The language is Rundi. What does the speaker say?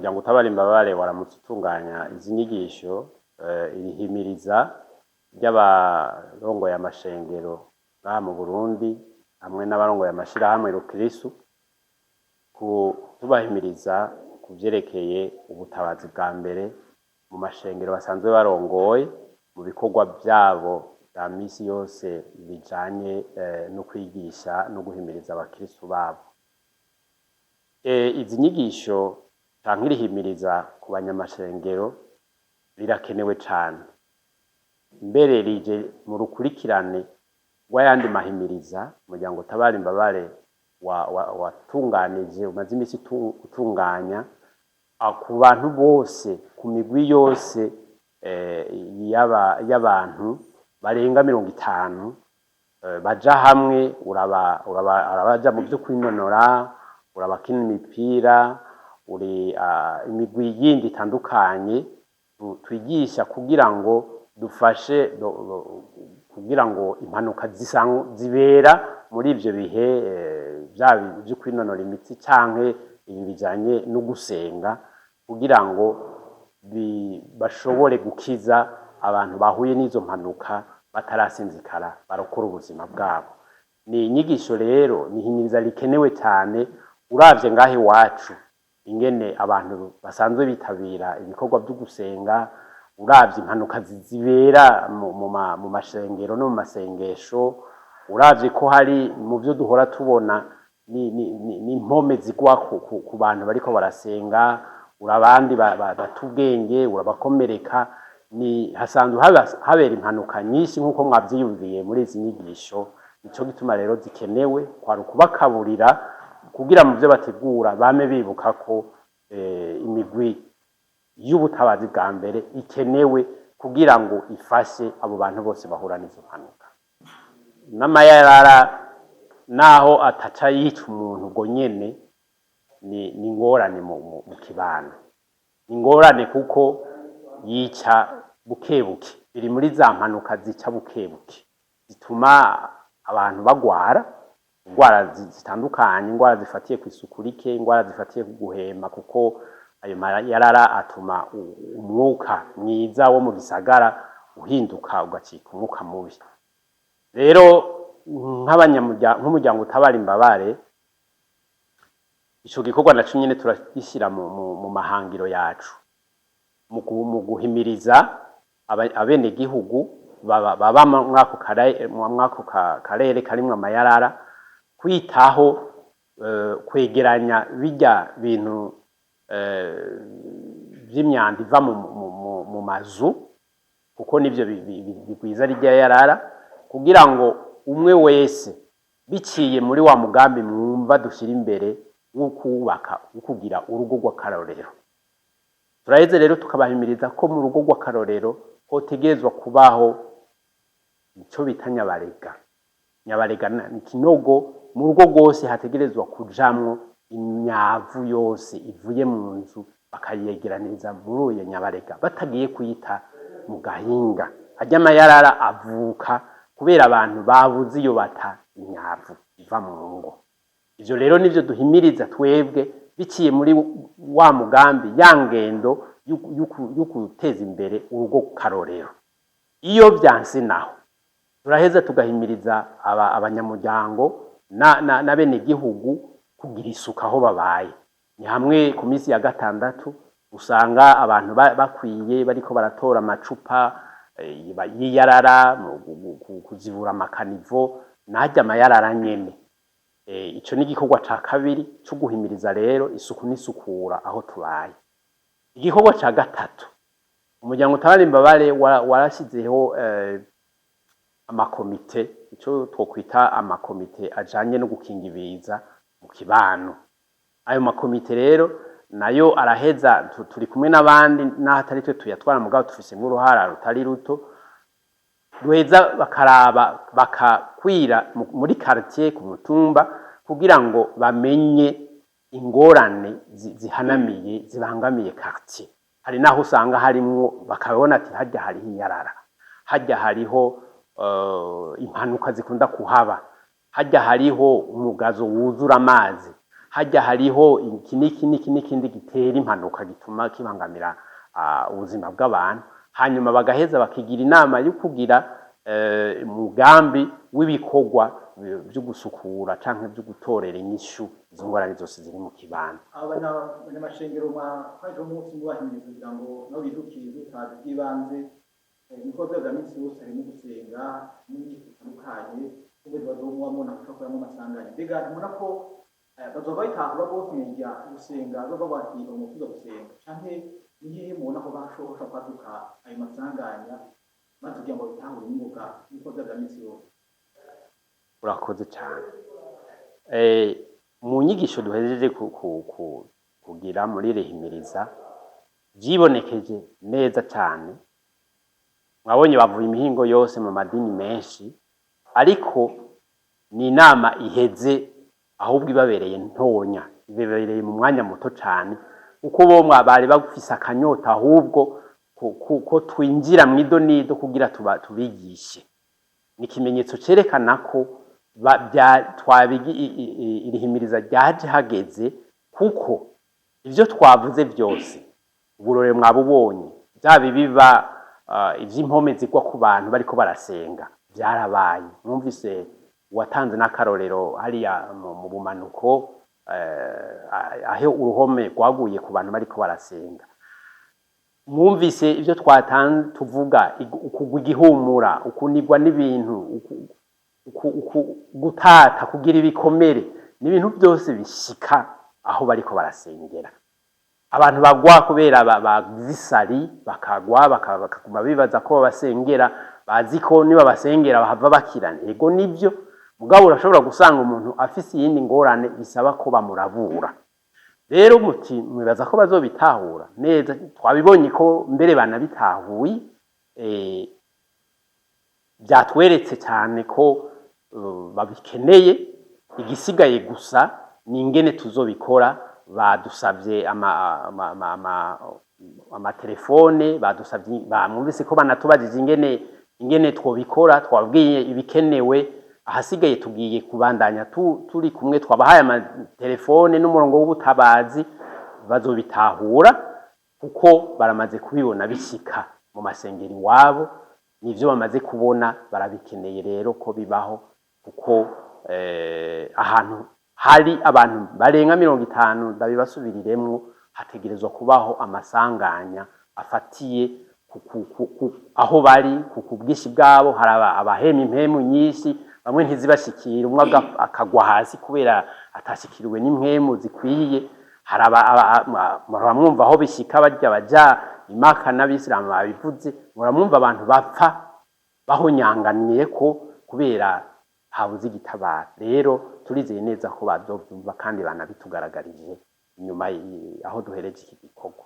Umuryango utabara imbabare waramutse utunganya izi nyigisho, irihimiriza ry'abarongoye amashengero ngaha mu Burundi hamwe n'abarongoye amashirahamwe rukirisu, tubahimiriza ku vyerekeye ubutabazi bwa mbere mu mashengero basanzwe barongoye, mu bikorwa vyabo vya misi yose bijanye no kwigisha no guhimiriza abakirisu babo. Izi nyigisho canke irihimiriza ku banyamashengero rirakenewe cane, mbere rije mu rukurikirane rw'ayandi mahimiriza umuryango utabara imbabare watunganije, umaze imisi utunganya ku bantu bose, ku migwi yose y'abantu barenga 50 baja hamwe. Urabaja mu vyo kwinonora, urabakina imipira, uri imigwi yindi itandukanye twigisha kugira ngo dufashe kugira ngo impanuka zibera muri ivyo bihe vyaba ivyo kwinonora imitsi canke ibi bijanye no gusenga, kugira ngo bashobore gukiza abantu bahuye n'izo mpanuka batarasinzikara, barokora ubuzima bwabo. Ni inyigisho rero, ni ihimiriza rikenewe cyane. Uravye ngaha iwacu ingene abantu basanzwe bitabira ibikorwa vyo gusenga, uravye impanuka zibera mu mashengero no mu masengesho, uravye ko hari mu vyo duhora tubona n'impome zigwa ku bantu bariko barasenga, urabandi bata ubwenge, urabakomereka, ni hasanzwe habera impanuka nyinshi nk'uko mwavyiyumviye muri izi nyigisho. Nico gituma rero zikenewe, kwari ukubakaburira kugira mu vyo bategura bame bibuka ko imigwi y'ubutabazi bwa mbere ikenewe kugira ngo ifashe abo bantu bose bahura n'izo mpanuka. N'amayarara naho ataca yica umuntu ubwo nyene, ni ingorane mu kibano, ni ingorane kuko yica bukebuke. Biri muri za mpanuka zica bukebuke zituma abantu bagwara ingwara zitandukanye, ingwara zifatiye kw'isuku rike, ingwara zifatiye ku guhema, kuko ayo mayarara atuma umwuka mwiza wo mu gisagara uhinduka ugacika umwuka mubi. Rero nk'umuryango utabara imbabare, ico gikorwa naco nyene turagishyira mu mahangiro yacu mu guhimiriza abenegihugu baba mwako karere karimwo amayarara kwitaho kwegeranya birya bintu vy'imyanda iva mu mazu, kuko nivyo bigwiza rirya yarara, kugira ngo umwe wese biciye muri wa mugambi mwumva dushyira imbere wo kubaka, wo kugira urugo rw'akarorero. Turaheze rero tukabahimiriza ko mu rugo rw'akarorero hotegerezwa kubaho ico bita nyabarega. Nyabarega ni ikinogo mu rugo rwose hategerezwa kujamwo imyavu yose ivuye mu nzu, bakayegeraniriza muri uyo nyabarega batagiye kuyita mu gahinga. Harya amayarara avuka kubera abantu babuze iyo bata imyavu iva mu ngo. Ivyo rero nivyo duhimiriza twebwe biciye muri wa mugambi, ya ngendo yo guteza imbere urugo karorero. Iyo vyanse naho turaheza tugahimiriza abanyamuryango n'abenegihugu kugira isuku aho babaye. Ni hamwe ku minsi ya gatandatu usanga abantu bakwiye bariko baratora amacupa y'iyarara kuzibura amakanivo narya amayarara nyene. Ico ni igikorwa ca kabiri co guhimiriza rero isuku n'isukura aho tubaye. Igikorwa ca gatatu, umuryango utabara imbabare warashizeho amakomite, ico twokwita amakomite ajanye no gukinga ibiza mu kibano. Ayo makomite rero nayo araheza, turi kumwe n'abandi, n'aho atari twe tuyatwara, mugabo tufisemwo uruhara rutari ruto. Duheza bakaraba bakakwira muri quartier, ku mutumba, kugira ngo bamenye ingorane zihanamiye, zibangamiye quartier. Hari naho usanga harimwo bakabona ati harya hariho iyarara, harya hariho impanuka zikunda kuhaba, harya hariho umugazo wuzura amazi, Hajya hariho iki n'iki n'iki n'ikindi gitera impanuka, gituma kibangamira ubuzima bw'abantu. Hanyuma bagaheza bakigira inama yo kugira umugambi w'ibikorwa vyo gusukura canke vyo gutorera inyishu izo ngorane zose ziri mu kibano. Aba banyamashengero mwaje umunsi mubahimiriza kugira ngo nabo bijukire ivy'ubutabazi bw'ibanze. Ibikorwa vyabo vya minsi yose harimo gusenga n'inyigisho zitandukanye, n'ubundi bazomubamwo bashobora kuberamwo amasanganya. Mbega ntubona ko bazoba babitahura rwose nirya gusenga baba bati umutuza gusenga, canke ni hehe mubona ko bashobora kwaduka ayo masanganya, maze kugira ngo babitahure n'ingoga ibikorwa vyabo vya minsi yose? Urakoze cyane. Mu nyigisho duhejeje kugira muri rehimiriza, vyibonekeje neza cyane. Mwabonye bavuye imihingo yose mu madini menshi, ariko ni inama iheze ahubwo ibabereye ntonya, ibabereye mu mwanya muto cyane, kuko bo bari bafise akanyota ahubwo ko twinjira mw'idonido kugira tubigishe. Ni ikimenyetso cerekana ko irihimiriza ryaje hageze, kuko ivyo twavuze vyose, uburore mwabubonye, vyaba ibiba ivy'impome zigwa ku bantu bariko barasenga vyarabaye. Mwumvise uwatanze n'akarorero hariya mu bumanuko, aho uruhome rwaguye ku bantu bariko barasenga. Mwumvise ivyo twatan tuvuga, ukugwa igihumura, ukunigwa n'ibintu, gutata, kugira ibikomere, n'ibintu byose bishika aho bariko barasengera. Abantu bagwa kubera bagize isari, bakagwa, bakaguma bibaza ko babasengera, bazi ko niba basengera bahava bakira. Ego nivyo, mugabo urashobora gusanga umuntu afise iyindi ngorane bisaba ko bamurabura. Rero muti mwibaza ko bazobitahura neza, twabibonye ko mbere banabitahuye. Byatweretse cyane ko babikeneye. Igisigaye gusa ni ingene tuzobikora. Badusabye amatelefone, badusabye, bamwumvise ko banatubajije ingene twobikora. Twabwiye ibikenewe, ahasigaye tugiye kubandanya turi kumwe. Twabahaye amatelefone n'umurongo w'ubutabazi, bazobitahura kuko baramaze kubibona bishika mu masengero iwabo, nivyo bamaze kubona, barabikeneye rero ko bibaho, kuko ahantu hari abantu barenga 50, ndabibasubiriremwo, hategerezwa kubaho amasanganya afatiye aho bari, ku bwinshi bwabo. Hari abahema impemu nyinshi, bamwe ntizibashikira, umwe akagwa hasi kubera atashikiriwe n'impwemu zikwiye. Hari muramwumva aho bishika barya baja imaka n'abisilamu babivuze, muramwumva abantu bapfa bahonyanganiye ko kubera habuze igitabara. Rero turizeye neza ko bazovyumva kandi banabitugaragarije inyuma aho duhereje iki gikorwa.